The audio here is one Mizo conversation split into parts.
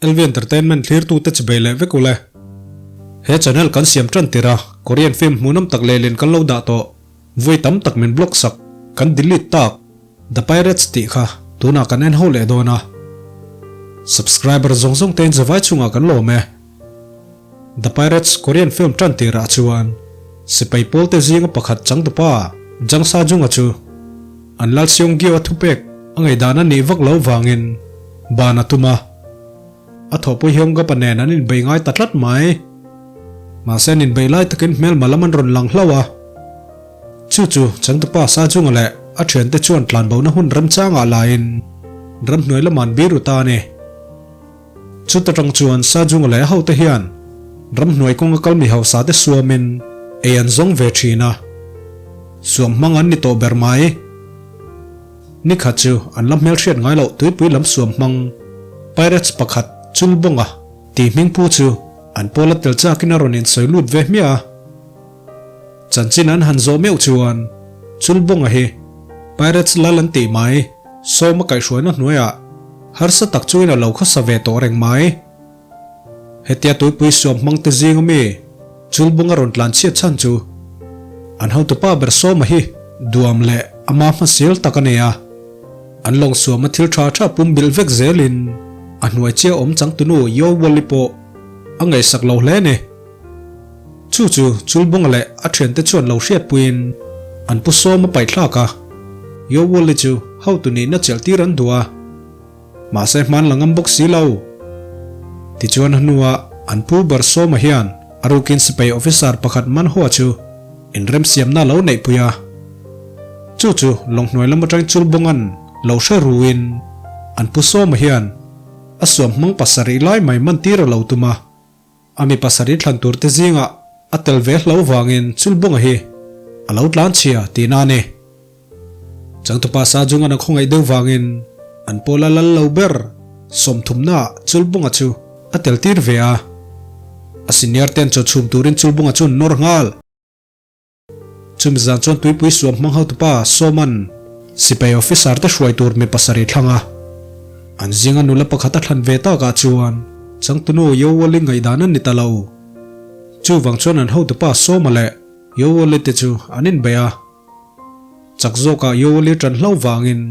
LV Entertainment thlirtute chibei leh vek ule. He channel kan siam tan tir a, Korean film hmuhnawm tak leh len kan lo dah tawh. Vawi tam tak min block sak, kan delete tak. The Pirates tih kha tunah kan en ho leh dawn a. Subscriber zawng zawng te in zavai chungah kan lawm e. The Pirates Korean film tan tirah chuan sipai pawlte zinga pakhat changtupa Jang Sa-jung-a chu an Lal Seong-gyo-a thupek a ngaihdan a nih vak lo vangin ban a tum a. A thawhpui Hyung-gap-a nen an inbei ngai ta tlat mai. Mahse an inbei lai takin hmelma lam an rawn lang hlauh a. Chu chu changtupa Sa-jung-a leh a thiante chuan tlanbona hun remchangah laiin ramhnuai lamah an biru ta a ni. Chuta tang chuan Sajunga leh a hote hian ramhnuai kawnga kal mi hausa te suamin ei an zawng ve thin a, suam hmang an ni tawh ber mai. Nikhat chu an la hmelhriat ngai loh tuipui lam suam hmang Pirates pakhat Chulbawnga tih hming pu chu an pawla tel chakin a rawn insawi lut ve hmiah a. Chanchin an han zawh meuh chuan Chulbawnga hi Pirates lal an tih mai sawma kaihhruaina hnuaiah Harsa tak chuin a lo khawsa ve tawh reng mai. Hetia tuipui suam hmang te zing ami Chulbung a rawn tlan chhiat chhan chu an hotupa ber Sawma hi duam leh ama hmasil tak a nei a. An lawng suama thil tha tha pum bilh vek zelin a hnuai chia awm changtunu Yo Wally pawh a ngaihsak lo hle ni. Chu chu Chulbunga leh a thiante chuan lo hriatpuiin an pu Sawma paihthlak a, Yo Wally chu hotu nihna chelh tir an duh a, mahse hman la ngam bawk si lo. Tichuan a hnuah an pu ber Sawma hian a rukin sipai officer pakhat Manhua chu inremsiamna a lo neihpui a. Chu chu Lawnghnuai lam atangin Chulbunga'n lo hre ruin an pu Sawma hian a suam hmang pasarih lai mai man tir a lo tum a. A mi pasarih thlan tur te zingah a tel ve hlo vangin Chulbunga hi a lo tlan chhia tihna a ni. Changtupa Sajungan a khawngaih deuh vangin an pawl a lal lo ber sawmthumnaah Chulbunga chu a tel tir ve a. A senior ten chaw chhum turin Chulbunga chu an nawr nghal. Chumi zan chuan tuipui suam hmang hotupa Sawman sipai officer te hruai tur mi pasarih thlang a, an zinga nula pakhat a thlan ve takah chuan changtunu Yowoli ngaihdan an ni ta lo. Chuvang chuan an hotupa Sawma leh Yowoli te chu an inbei a, chak zawkah Yowoli ṭan hlo vangin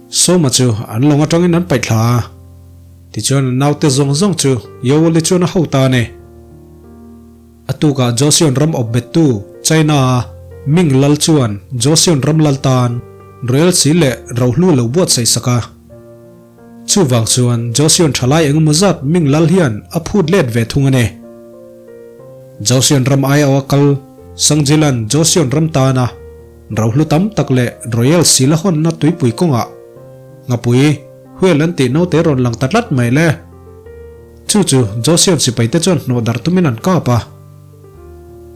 Sawma chu an lawng aṭangin an paih thla a, tichuan an naute zawng zawng chu Yowoli chuan a ho ta a ni. A tukah Joseon ram awp bettu China-a Ming lal chuan Joseon ram lal tan Royal si leh rohlu lo buatsaih sak a. Chuvang chuan Joseon thalai engemaw zat Ming lal hian a phut let ve thung a ni. Joseon ram aiawha kal Sangjilan Joseon ram tana rohlu tam tak leh Royal si la hawnna tuipui kawngah ngapui huel an tih naute rawn lang ta tlat mai le. Chu chu Joseon sipaite chuan hnawh darh tumin an kap a.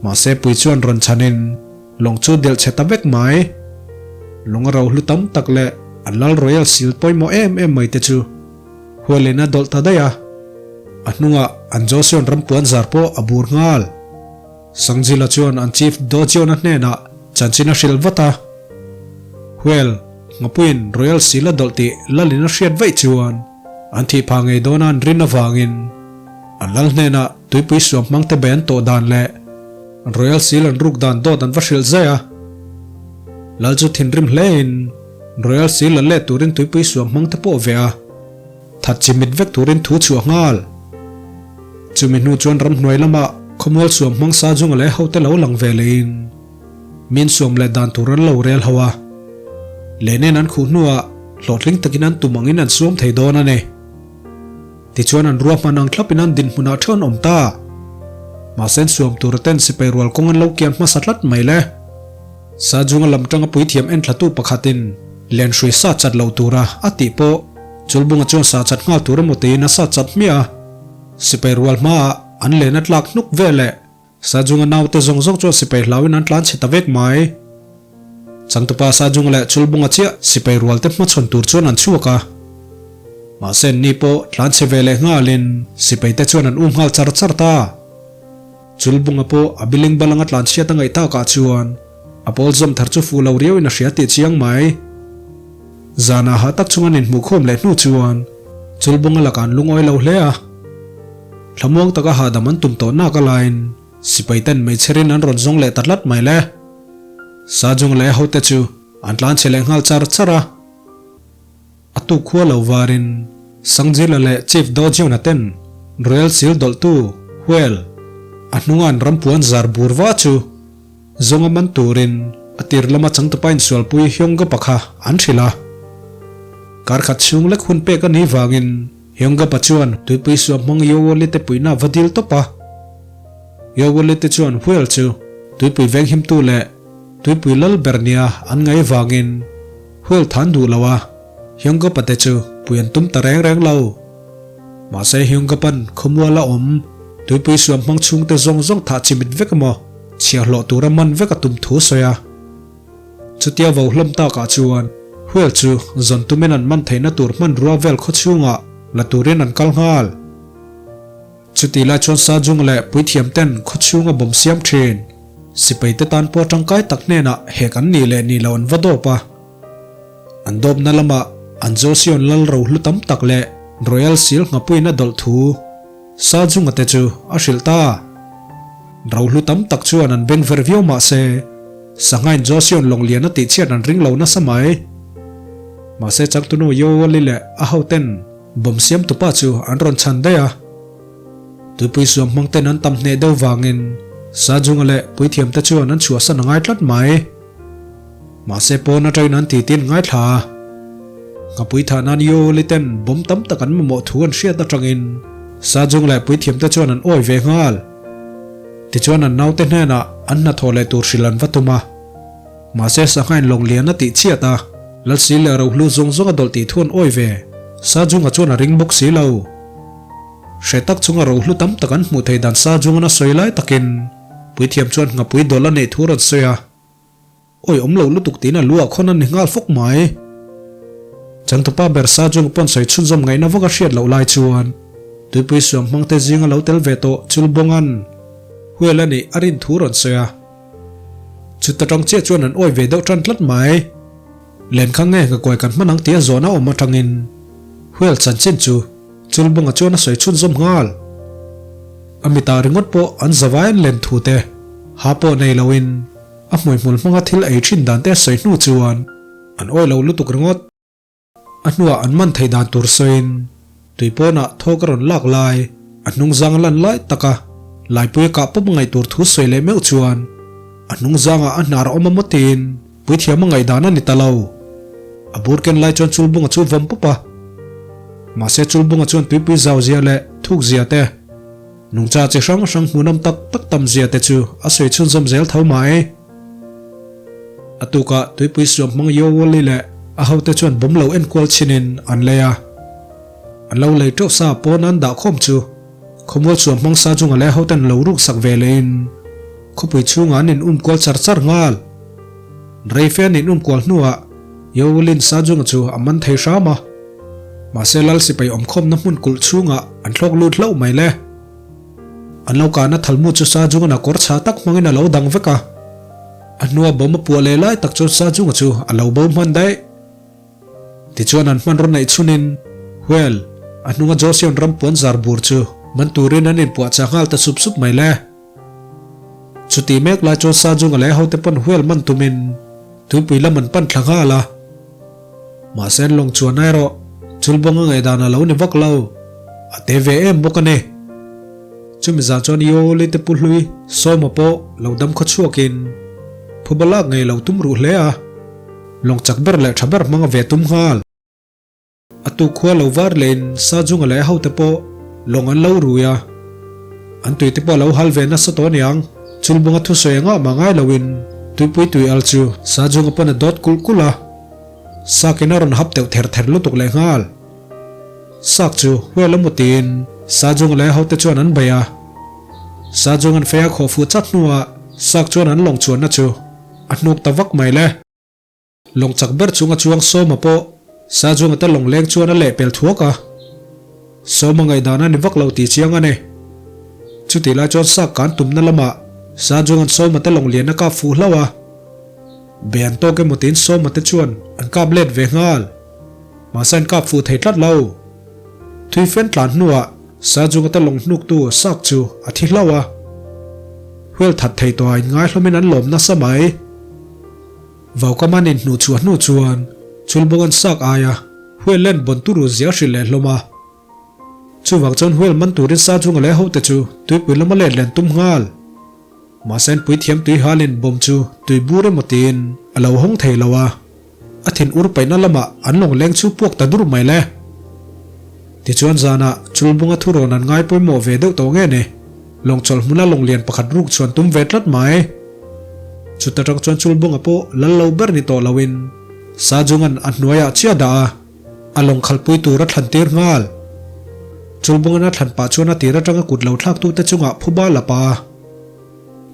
Mahse pui chuan rawn chhanin lawng chu delh chhe ta vek mai. Lawng a rohlu tam tak leh an lal royal sil pawimawh em em mai te chu hualin a dawlh ta daih a. A hnungah an Joseon ram puan zar pawh a bur nghal. Sangjila chuan an chief Dojeon-a hnenah chanchin a hrilh vat a. Huel, Nghapuiin royal sil a dawlh tih lalin a hriat vaih chuan An thih phah ngei dawn a an rin avangin an lal hnenah tuipui suam hmang te bai an tawh dan leh Royal Seal an ruk dan dawt an va hrilh zai a. Lal chu thinrim hlein Royal Seal la let turin tuipui suam hmang te pawh ve a, that chi mit vek turin thu chhuah nghal. Chumi hnu chuan ramhnuai lamah khawmual suam hmang sa zunga leh hote lo lang ve lehin Min suam leh dan tur an lo rel ho a, lehnen an khuh hnuah hlawhtling takin an tum angin an suam thei dawn a ni. Tichuan an ruahman ang thlapin an dinhmunah theuh an awm ta. Mahse an suam tur ten sipai rual kawng an lo kian hmasa tlat mai le. Sajunga lam tanga puithiam enthlatu pakhatin len hrui sa chat loh tura a tih pawh Chulbunga chuan sa chat nghal tur emaw tiin a sa chat hmiah a, sipai rual hmaah an len a tlak hnuk veleh Sajunga naute zawng zawng chuan sipai hlauin an tlan chhe ta vek mai. Changtupa Sajunga leh Chulbunga chiah sipai rualte hmachhawn tur chuan an chhuak a. Mahse an ni pawh tlan chhe ve leh nghalin sipaite chuan an um nghal char char ta. Chulbunga pawh a biling balanga tlan chhiat a ngaih takah chuan a pawl zawm thar chu fuh lo riauin a hria tih chiang mai. Zanah hah tak chunga an inhmuhkhawm leh hnu chuan Chulbunga lakah an lungawi lo hle a. Thlamuang taka hahdam an tum tawh nak a laiin sipai ten meichherin an rawn zawng leh ta tlat mai le. Sajung leh hote chu an tlan chhe leh nghal char char a. A tuk khua lo varin Sangjila leh Chief Dojeon-a ten Royal Seal dawlhtu Whale a hnunga an rampuan zar bur va chu zawnga man turin a tir lama changtupa insualpui Hyunggapa kha an hrilh a. Kar khat chhung lek hun pek a nih vangin Hyunggapa chuan tuipui suam hmang Yowoli te puihna a va dil tawp a. Yowoli te chuan Whale chu tuipui venghimtu leh tuipui lal ber nia an ngaih vangin Hual than duh lo a, Hyungkapa te chu pui an tum ta reng reng lo. Mahse Hyungkapan khawmual a awm, tuipui suam hmang chhungte zawng zawng thah chimit vek emaw chhiahhlawh tura man vek a tum thu sawi a. Chutia vo hlawm takah chuan Hual chu zawn tumin an man theihna tur hmanrua vel khawchhungah la turin an kal nghal. Chutih lai chuan Sajung leh puithiam ten khawchhunga bawm siam thin. Sipai te tan pawh tangkai tak hnenah hek an nih leh nih loh an va dawp a. An dawpna lamah an Joseon lal rohlu tam tak leh Royal Seal nghapuiin a dawlh thu Sajunga te chu a hrilh ta. Rohlu tam tak chuan an beng ver viau mah se Sanghain Joseon lawng lian a tihchhiat an ring lo nasa mai. Mahse changtunu Yeowali leh a hoten Bawm siamtupa chu an rawn chhan daih a. Tuipui suam hmang ten an tam hneh deuh vangin Sajunga leh puithiamte chuan an chhuahsan a ngai tlat mai. Mahse pawn atangin an titin ngaithla a. Nghapui thah nan Yoli ten bawm tam tak an mamawh thu an hriat atangin Sajunga leh puithiamte chuan an awi ve nghal. Tichuan an naute hnenah an hnathawh leh tur hrilh an va tum a. Mahse sanghain lawng lian a tih chhiat a, Lalsi leh rohlu zawng zawng a dawlh tih thu an awi ve. Sajunga chuan a ring bawk si lo. Hre tak chunga rohlu tam tak an hmuh theih dan Sajungan a sawi lai takin puithiam chuan nghapui dawlh a neih thu rawn sawi a. Awi awm lo lutuk tiin a lu ah khawn a ni nghal fawk mai. Changtupa ber Sajunga pawn sawi chhunzawm ngaihna vak a hriat loh lai chuan tuipui suam hmangte zinga lo tel ve tawh Chulbawngan hual a nih a rin thu rawn sawi a. Chuta tang chiah chuan an awi ve deuh tan tlat mai. Lenkhang nge ka kuai kan hman ang tia zawhna awm atangin Whale chanchin chu Chulbunga chuan a sawi chhunzawm nghal. A mitah ringawt pawh an zavai an len thu te, ha pawh nei loin a hmuihmul hmanga thil ei thin dan te a sawi hnu chuan an awi lo lutuk ringawt. A hnuah an man theih dan tur sawiin tui pawnah thawk a rawn lak lai, a hnungzang a lan lai taka Laipuia kah pawp a ngaih tur thu sawi leh meuh chuan a hnungzangah a hnar a awm a maw tiin puithiam a ngaihdan a ni ta lo. A bur ken lai chuan Chulbunga chu vawm pawp a. Mahse Chulbunga chuan tuipui zau zia leh thuk zia te, nungcha chi hrang hrang hmuhnawm tak tak tam zia te chu a sawi chhunzawm zel tho mai. A tukah tuipui suam hmang Yowoli leh a hote chuan bawm lo enkual chinin an lei a. An lo lei teuh sa pawn an dah khawm chu khawmual suam hmang sa chunga leh hoten lo ruk sak ve lehin khawpui chhungah an in um kual char char nghal. Rei fe an in um kual hnuah Yowolin sa chunga chu a man thei hram a. Mahse lal sipai awmkhawmna hmun kulh chhungah an thlawk lut hlauh mai le. An lo kahna thalmu chu Sajungan a kawr chhah tak hmangin a lo dang vek a. A hnua bawm a puah leh lai tak chuan Sajunga chu a lo bo hman daih. Tichuan an hmanraw neih chhunin, Well, a hnunga Joseon ram puan zar bur chu man turin an inpuahchah nghal ta sup sup mai le. Chutih mek lai chuan Sajunga leh hote pawn Well man tumin tuipui lam an pan thla nghal a. Mahse an lawng chuan erawh chulbawng a ngaihdan a lo ni vak lo, a te ve em bawk a ni. Chumi zan chuan Yoli te pu hlui Sawma pawh lo dam khaw chhuakin phuba lak ngei lo tum ruh hle a, lawng chak ber leh tha ber hmang a ve tum nghal. A tu khua lo var lein Sajunga leh a hote pawh lawng an lo rui a, an tuite pawh a lo hal ve nasa tawh aniang. Chulbunga thusawi engah mah ngai loin tuipui tui al chu Sajunga pawn a dawt kulh kulh a, Sakin a rawn hap deuh ther ther lutuk leh nghal. Sak chu hual a mu tiin Sajunga leh a hote chuan an bei a. Sajunga'n fei a khawh fuh chat hnuah Sak chuan an lawng chuanna chu a hnuk ta vak mai le. Lawng chak ber chunga chuang Sawma pawh Sazuanga te lawng leng chuan a lehpel thuak a. Sawma ngaihdan a ni vak lo tih chiang a ni. Chutih lai chuan sak kan tumna lamah Sazuanga'n Sawma te lawng lian a kap fuh hlauh a. Be an tawk emaw tiin Sawma te chuan an kap let ve nghal. Mahse an kap fuh thei tlat lo. Thui fen tlan hnuah. Sajunga te lawng hnuktu sak chu a thi hlauh a. Huel that thei tawh a inngai hlawmin an lawm nasa mai. Vaukaman inhnuh chhuah hnu chuan Chulbawng an sak aia Huel len bawn turu zia hrilh leh hlawm a. Chuvang chuan Huel man turin Sajunga leh hote chu tuipui lama let len tum nghal. Mahse an puithiam tui halin bawm chu tui bur emaw tiin a lo hawng thei lo a, a thin ur paihna lamah an lawng leng chu puak ta dur mai le. Tichuan zanah Chulbunga thurawn an ngai pawimawh ve deuh tawh nge ni, lawng chawlh hmuna lawng lian pakhat ruk chuan tum ve tlat mai. Chuta tang chuan Chulbunga pawh lal lo ber ni tawh loin Sajunga'n a hnuaiah chiah dah a, A lawng khalpui tur a thlan tir nghal. Chulbungan a thlan pah chuan a tir atanga kut lo thlaktute chungah phuba la pa a.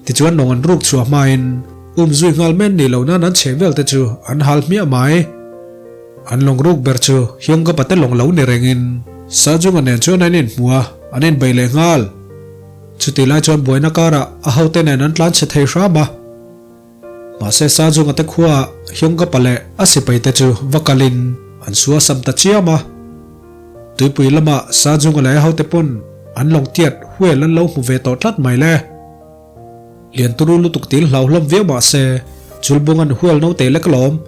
Tichuan lawng an ruk chhuah hmain um zui nghal men ni lo nan an chheh vel te chu an hal hmiah mai. An lawng ruk ber chu Hyunggapa te lawng lo ni rengin Sajunga nen chuan an inhmu a, an inbei leh nghal. Chutih lai chuan buaina karah a hote nen an tlan chhe thei hram a. Mahse Sajunga te khuaah Hyungapa leh a sipai te chu va kalin an su a sam ta chiam a. Tuipui lamah Sajunga leh a hote pawn an lawng tiat huel an lo hmu ve tawh tlat mai le. Lian turu lutuk til hlau hlawm viau mahse Chulbung an huel no te lek alawm.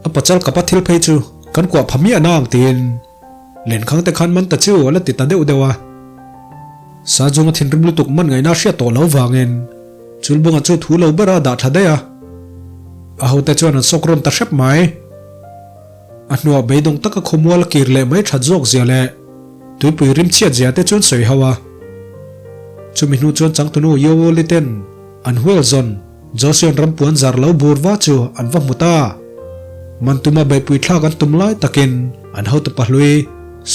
A pachal kapa thil phei chu kan kuah pha miah nang tiin Lenkhang te khan man ta chu a la ti ta deuh deuh a. Sajunga thinrim lutuk man ngaihna hriat tawh lo vangin Chulbunga chu thu lo ber a dah thla daih a. A hote chuan an sawk rawn ta hrep mai. A hnuah beidawng taka khawmual a kir leh mai that zawk zia leh tuipui rim chhiat zia te chuan sawi ho a. Chumi hnu chuan changtunu Yowoli ten an hual zawn Joseon ram puan zar lo bur va chu an va hmu ta. Man tuma beihpui thlak an tum lai takin an hotu pahlui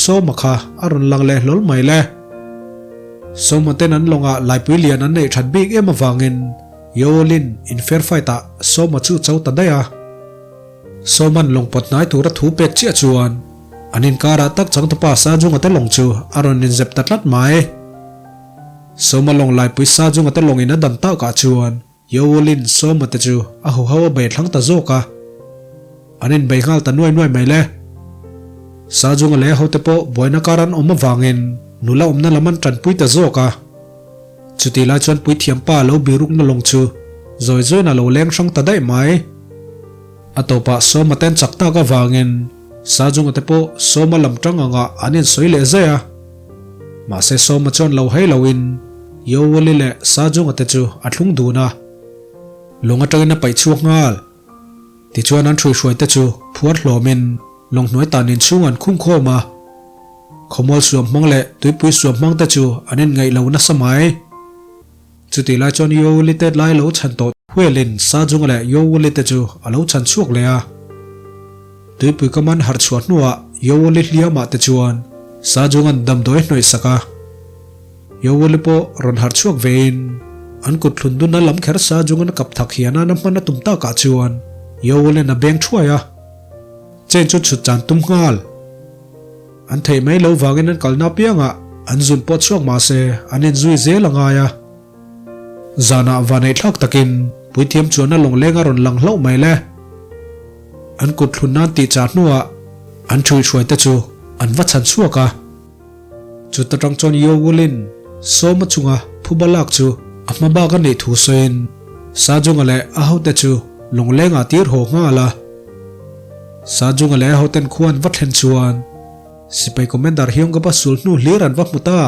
Sawma kha a rawn lang leh hlawl mai le. Sawma ten an lawngah laipui lian an neih that bik em avangin Yowolin in fair fight ah Sawma chu cho ta daih a. Sawman lawng pawt hnai tura thu pek chiah chuan an inkarah tak changtupa Sajunga te lawng chu a rawn inzep ta tlat mai. Sawma lawng laipui sa chunga te lawngin a dan takah chuan Yowulin Sawma te chu a huho a bei thlang ta zawk a. An inbei nghal ta nuai nuai mai le. Sa chunga leh hote pawh buaina kar an awm avangin nula awmna lam an tanpui ta zawk a. Chutih lai chuan puithiampa lo birukna lawng chu zawi zawiin a lo leng hrang ta daih mai. A tawpah Sawma ten chak tak avangin sa chunga te pawh Sawma lam tang angah an insawi leh zaih a. Mahse Sawma chuan lo hei loin Yowuli leh Sajunga te chu a thlung dun a, lawng atangin a paih chhuak nghal. Tichuan an hruihruai te chu phuar hlawmin lawng hnuai tan inchhung an khung khawm a. Khawmual suam hmang leh tuipui suam hmang te chu an inngaih lo nasa mai. Chutih lai chuan Yowuli te lai lo chhan tawh Huelin Sajunga leh Yowuli te chu a lo chhan chhuak leh a. Tuipui ka man harh chhuah hnuah Yowuli hliamah te chuan Sajunga'n damdawi hnawih sak a. Yowuli pawh rawn harh chhuak vein an kut thlun dun a lam kher Sajunga'n a kap thak hian a na hman a tum takah chuan Yowuli'n a beng thuai a. Chain chu chhut chan tum nghal. An theih mai lo vangin an kalna apiangah an zun pawh chhuak mah se an inzui zel a ngai a. Zanah vaneihthlak takin puithiam chuan a lawngleng a rawn lang hlauh mai le. An kut thlun nan tih chah hnuah an ṭhuihhruai te chu an va chhan chhuak a. Chuta ṭang chuan Yowulin Sawma chunga phuba lak chu a hma bak a neih thu sawiin Sajunga leh a hote chu lawnglengah tir haw nghal a. Sajunga leh a hoten khua an va thlen chuan Sipai Commander Hyungapa sul hnu hlir an va hmu ta.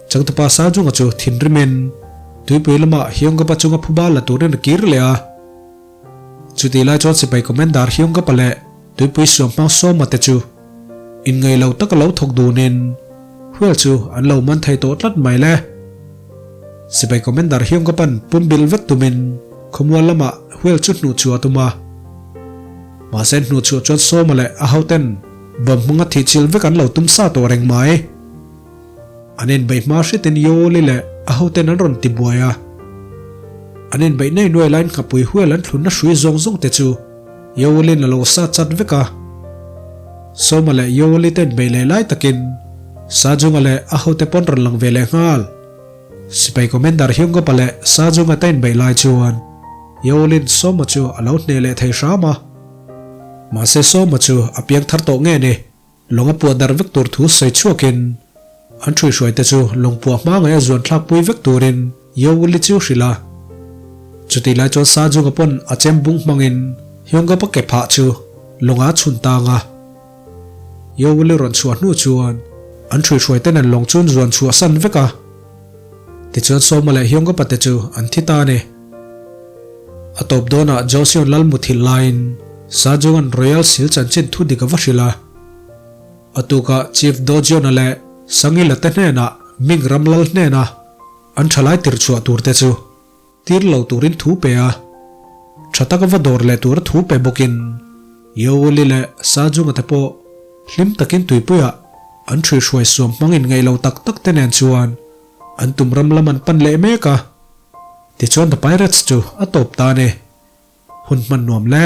Changtupa Sajunga chu thinrimin tuipui lamah Hyungapa chunga phuba la turin a kir leh a. Chutih lai chuan sipai Commander Hyungapa leh tuipui suam hmang Sawma te chu inngaih lo taka lo thawk dunin Huel chu an lo man thei tawh tlat mai le. Sipai Commander Hyungkapan pumbil vek tumin khawmual lamah Huel chu hnuh chhuah a tum a. Mahse hnuh chhuah chuan Sawma leh a hoten bomb hmanga thih chil vek an lo tum sa tawh reng mai. An inbeih hma hretin Yoli leh a hoten an rawn ti buai a. An inbeih nei nuai laiin nghapui hual an thlunna hrui zawng zawng te chu Yoli'n a lo sa chat vek a. Sawma leh Yoli te inbeih leh lai takin Sajunga leh a hote pawn rawn lang ve leh nghal. Sipai Commander Hyungapa leh Sajunga te inbeih lai chuan Yoli'n Sawma chu a lo hneh leh thei hram a. Mahse Sawma chu a piang thar tawh nge ni? Lawng a puah darh vek tur thu sawi chhuakin. An ṭhuihruai te chu lawngpuah hma ngaia zuan thlak pui vek turin Yeowuli chu hrilh a. Chutih lai chuan Sajunga pawn a chem bung hmangin Hyungapa ke phah chu lawngah a chhun tang a. Yeowuli rawn chhuah hnu chuan an ṭhuihruai te nen lawng chu an zuan chhuah san vek a. Tichuan Sawma leh Hyungapa te chu an thi ta a ni. A tawp dawnah Joseon lal muthilh laiin Sajunga'n Royal Seal chanchin thu dik a va hrilh a. A tukah Chief Dojiona leh Sangila te hnenah Ming ram lal hnena an thalai tirchhuah tur te chu tir lo turin thu pe a, tha taka va dawr leh tura thu pe bawkin Yeowuli leh Sajunga te pawh hlim takin tuipuiah an ṭhuihruai suam hmangin ngaih lo tak tak te nen chuan an tum ram lam an pan leh mek a. Tichuan The Pirates chu a tawp ta a ni. Hun hman nuam le.